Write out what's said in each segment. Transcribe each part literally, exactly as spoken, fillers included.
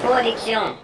Production.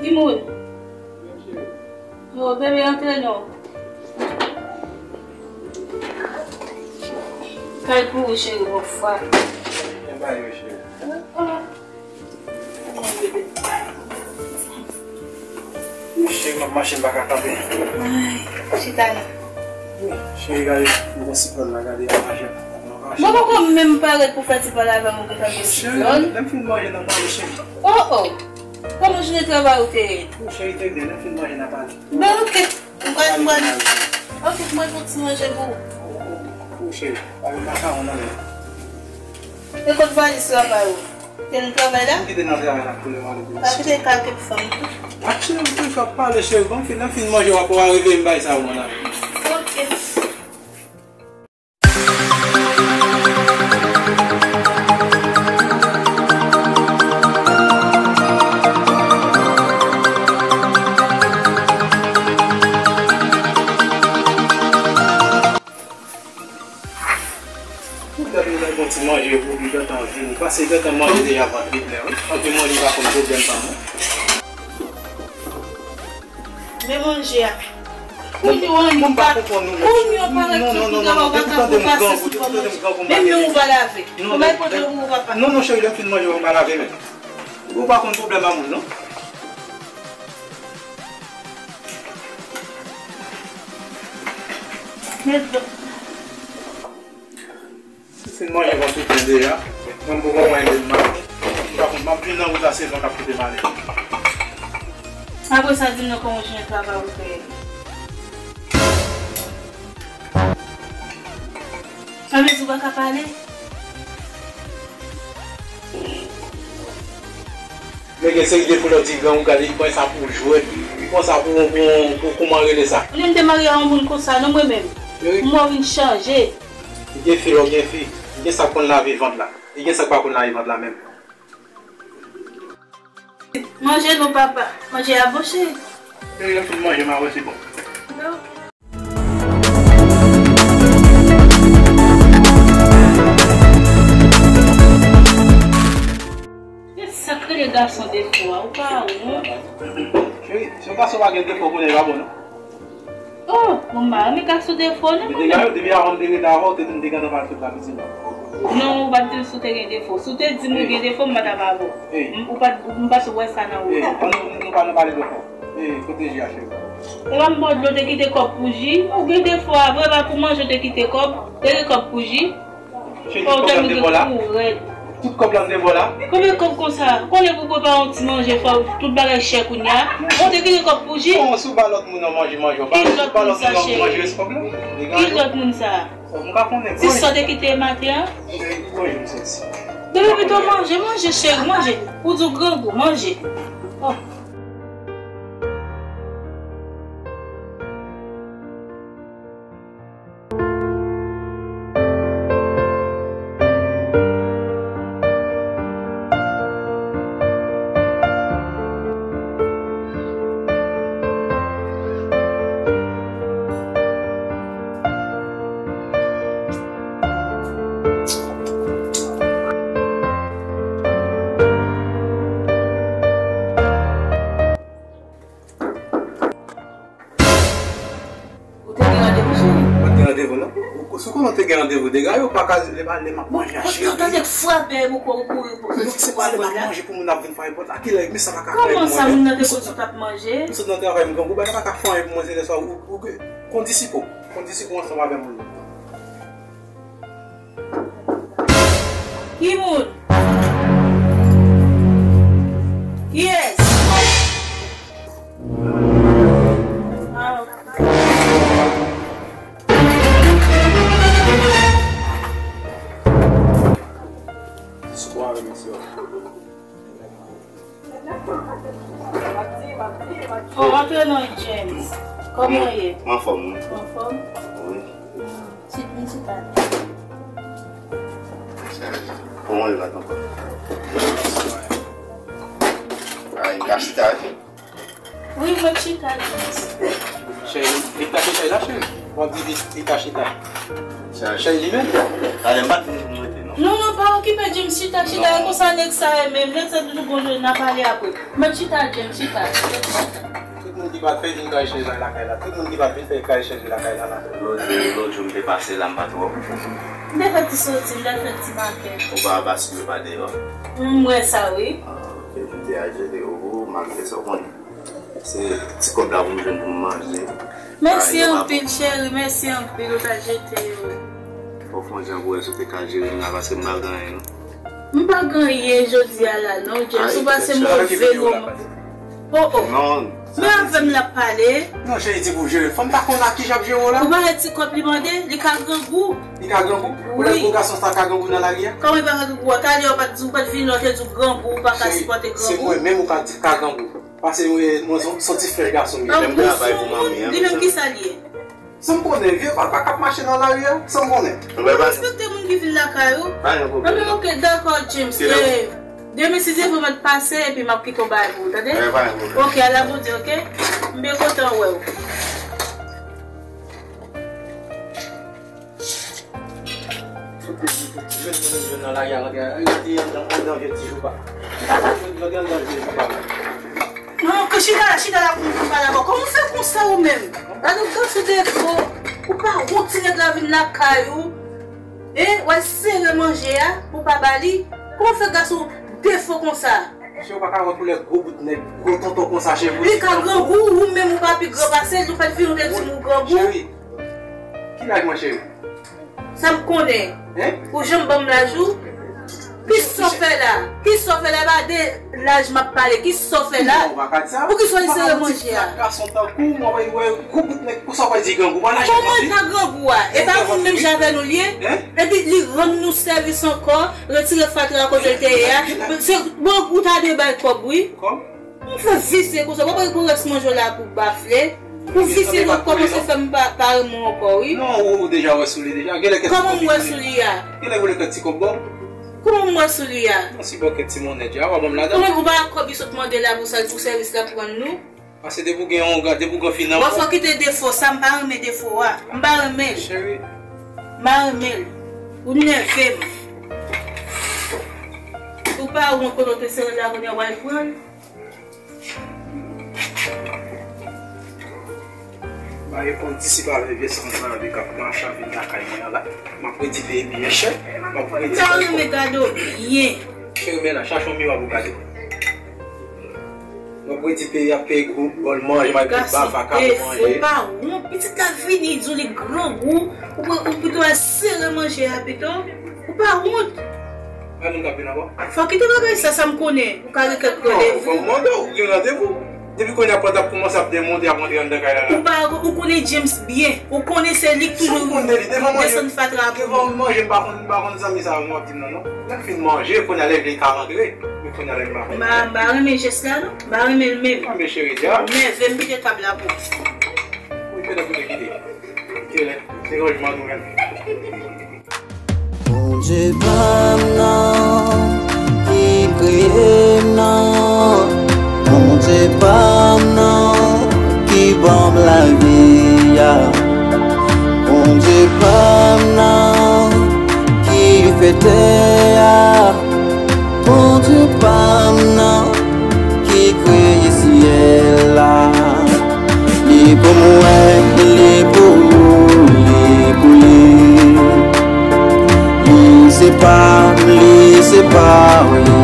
Ki moun? Yo, bebe, antre non. Kay pou ou, cheri, bon fwa. Byen ba yo, cheri. Cheri, m ap mache, m pa ka kanpe. Ay, chita la. Wi, cheri, gade, m gon siklòn la, gade, ap mache. Mwen poko menm parèt pou fè ti pale avè m, ou gentan gen siklòn. Cheri, lè m fin manje, n a pale, cheri. Oh, oh. Kòman jounen travay ou te ye? Wi, cheri, te byen, lè m fin manje, n a pale. Ben, ok. Mwen pral, mwen pral. Ok, mwen pral fè ti manje pou ou. Wi, cheri, pa gen makawon nan men. E kot valiz travay ou? Te nan travay la? Kite nan travay la pou lè mwen ale. Pa kite kal kèk fanm tou. Ak cheri, m toujou ap pale, cheri. Bon, fin, lè m fin manje, w ap, w a reveye m bay sa ou mwen la. Ok. Ou gade yon bon ti manje pou li gentan vini. Pase gentan manje deja vant li plen, wi. Anpil manje pa konn pwoblèm pa mwen. Men manje a. Kounye a, ou pa, kounye a, ou pa ret sou travay, ou pa ka pase sou fanm manje. Menm men ou pa lave. Ou bay pote ou papa. Non, non, cheri, lè m fin manje, ou pa lave men. Ou pa konn pwoblèm a moun, non. Men, Si se manje vant ou plen deja, mwen m poko mwen ede m mache. M pa konn, m ap vin nan wout la, se van k ap pote m ale. Apre sa, di m non kòman jounen travay ou te ye. Sa vle di ou pa ka pale? Men gen seri de foulè ti gran ou gade, li pran sa pou jwèt, li pran sa pou, pou, pou, kòman rele sa? Li m te marye a yon moun konsa, non mwen menm. Wi. Mwen vin chanje. Li gen fi, lò gen fi. Li gen sa k konn lave vant la. Li gen sa k pa konn lave vant la menm. Manje non papa. Manje a bon cheri. Cheri, lè m fin manje, m a wè si bon. E sa k rele gason defo a, ou pa wont? Cheri, si yon gason pa gen defo, konnen l pa bon non. Oh, bon, m pa renmen gason defo non, mwen menm. Depi avan m te rete avè w, te di m te gentan pral sot la pitit la. Non, ou pa t di m si w te gen defo. Si w te di m ou gen defo, m pa t ap avè w. M, ou pa t, m pa t wè sa nan ou. Ey, ann nou, nou pa nan pale defo. Ey, kote ji a, cheri? E pa m ba w dlo, te kite kòb pou ji. Ou gen defo a vre, pa pou manje w te kite kòb. Te gen kòb pou ji. Cheri, tout kòb la m te ba w la? Tout kòb la m te ba w la? Konbyen kòb konsa? Konnen pou prepare yon ti manje, fò tout bagay chè kounye a. Ou te kite kòb pou ji? Bon, si w ba lòt moun nan manje, manje, w ba, ba lòt moun nan manje, se pwoblèm. Ki lòt moun sa? M pa konnen. Ti sa w te kite maten an? Cheri, manje m soti. Bebe, pito manje, manje, cheri, manje. Ou di w grangou, manje. Oh. Ou te gen randevou, cheri? Mwen te gen randevou, non. Ou, si w konnen w te gen randevou, dega yo pa ka lè m ap manje a, cheri. Yo tande k frape, ou kouri, ou kouri. Se pa lè m ap manje pou moun ap vin frape pòt la. Kilè, men sa pa ka fè pou mwen. Kòman sa, moun nan te konn sot ap manje? M sot nan travay, m grangou, bagay pa ka fè anyen pou mwen, se lè sa ou, ou, ou, kondisip ou, kondisip ou ansanm avè moun. Ki moun? Kiyès? Ah, ok. Kòman w ye? M anfòm, wi. Anfòm? Wi. Sit, m chita. Kòman w ye, madanm? Ay, m ka chita, wi. Wi, mwen chita, James. Cheri, li ta chita, cheri. W ap di li, li ta chita. Cheri li menm? Talè m pa t vin pou m rete, non. Non, non, pa okipe James, chita, chita. E konsa nèg sa ye menm. Nèg sa toujou gon jwe, n a pale apre. Mwen chita, James, chita. Tout moun ki pa t fè vin kay chèz la lakay la. Tout moun ki pa t vin fè kay chèz lakay la la. Lòt jou, lòt jou m te pase la, m pa t wè w. M te fè ti soti, m te fè ti makèt. Ou pa baskile pa deyò? M wè sa, wi. Ah, ok, m te al jete yo pou ou, malgre sa w konnen. Se ti kòb la pou m jwenn pou m manje. Mèsi anpil, cheri, mèsi anpil, ou ta jete yo. Fò w fè yon jan pou wè si w te ka jere m la, paske m pa gen anyen, non. M pa gen anyen jodi a la, non, James, ou pase move moman. Oh, oh. Non. Men avè m l ap pale. Non, cheri, di pou jere. Fanm pa konn ak ki jan ap jere w la. Ou pa wè ti kòb li mande, li ka grangou. Li ka grangou? Ou lè gwo gason sa ka grangou nan lari a? Kòman li pa grangou a? Talè ou pa t di, ou pa t vini la, ou te di w grangou, ou pa ka sipòte grangou. Se mwen menm ou ka di ka grangou. Pase mwen, mwen son, son ti frè gason m ye. Menm travay pou manmi an. Li menm ki sa l ye? San m konnen, vye papa k ap mache nan lari a, san m konnen. Ou respekte moun ki vin lakay ou? Pa gen pwoblèm. Anben, ok, dakò, James. Demen si Dye vle m ap pase epi m ap kite w bagay pou ou, tande? Ok, ala Bondye, ok? M byen kontan wè w. Tout moun ki jwenn mwen menm jwenn nan lari a, rantre, rantre anndan, anndan vye ti joupa. Rantre anndan vye joupa. Non, ke chita la, chita la pou m pale avè w. Kòman w fè konsa ou menm? Gade w gason defo. Ou pa wont ti nèg la vin lakay ou. E w al sere manje a pou w pa ba li. Kòman w fè gason defo konsa? Cheri, ou pa ka wè koulè gwo bout nèg, gwo tonton konsa, cheri. Li ka grangou, ou menm ou pa pi gran pase l, ou pa t vin ou te di m ou grangou. Cheri, ki laj mwen, cheri? Sa m konnen. Hein? Ou janm ban m laj ou? Kisa w fè la? Kisa w fè la? E pa de laj m ap pale. Kisa w fè la? Non, ou pa ka di sa. Poukisa w al sere manje a? Ou pa ka wè yon ti gason tankou w, mwen wè, wè gwo bout nèg, konsa w pral di grangou, pa laj ou. Kòman l ka grangou a? E pa moun menm jan avè nou l ye? Hein? Epi li rann nou sèvis ankò, retire fatra kote l te ye a. Se, bon, ou ta dwe bay kòb, wi. Kòb? Ou fè visye konsa, w ap pran rès manje w la pou bafle. Ou visye nan kòb, ou se fè m pa, pa renmen w ankò, wi. Non, ou, ou deja wè sou li deja. Kòman m wè sou li a? Genlè vòlè kèk ti kòb ba w. Kòman m wè sou li a? Yon ti bòkèt ti monnen dja, w a ban m ladan. Ou menm ou pa wè kòb li sot mande la pou sa, pou sèvis l ap rann nou? Paske depi w gen yon, depi w gen finans. Bon, fò w kite defo sa, m pa renmen defo a. M pa renmen l. Cheri. M pa renmen l. Ou nève m. Ou pa wont kote w te sere l la, kounye a w al pran l. Ba reponn disi pa vle vye san zan de k ap mache vin lakay mwen an la. M ap redi peye byen chè. M ap redi. M ta renmen gade w byen. Cheri, men la, chache yon miwa pou gade. M ap redi peye, ap peye gwo bòl manje, m ap peye bava, kado manje. Ou pa wont, pitit la vini, di w li grangou, ou, ou pito al sere manje a pito. Ou pa wont. Pa moun k ap vin ankò? Fò w kite bagay sa, sa m konnen. Ou ka gen kèk randevou. Non, fò m mande w, ou gen randevou. Depi kounye a pòt ap kòmanse ap demonte, ap rantre anndan kay la la. Ou pa, ou konnen James byen. Ou konnen se li k toujou desann fatra pou mwen. Devan manje, m pa konn, m pa konn zanmi sa yo, m ap di m nan, non. Lè m fin manje, kounye a lè vle ka rantre. Men kounye a lè m pa konn. M pa, m pa renmen jès la, non. M pa renmen l menm. Anben cheri, dja. Nève m kite tab la pou ou. Wi, pèdan pou te kite. Kite lè. Se ranjman nou menm. Bondye pa m nan, ki kreye m nan, Bondye pa m nan, ki ban m lavi a, Bondye pa m nan, ki fè tè a, Bondye pa m nan, ki kreye syèl la. Li pou mwen, li pou ou, li pou li. Li se pa m, li se pa ou,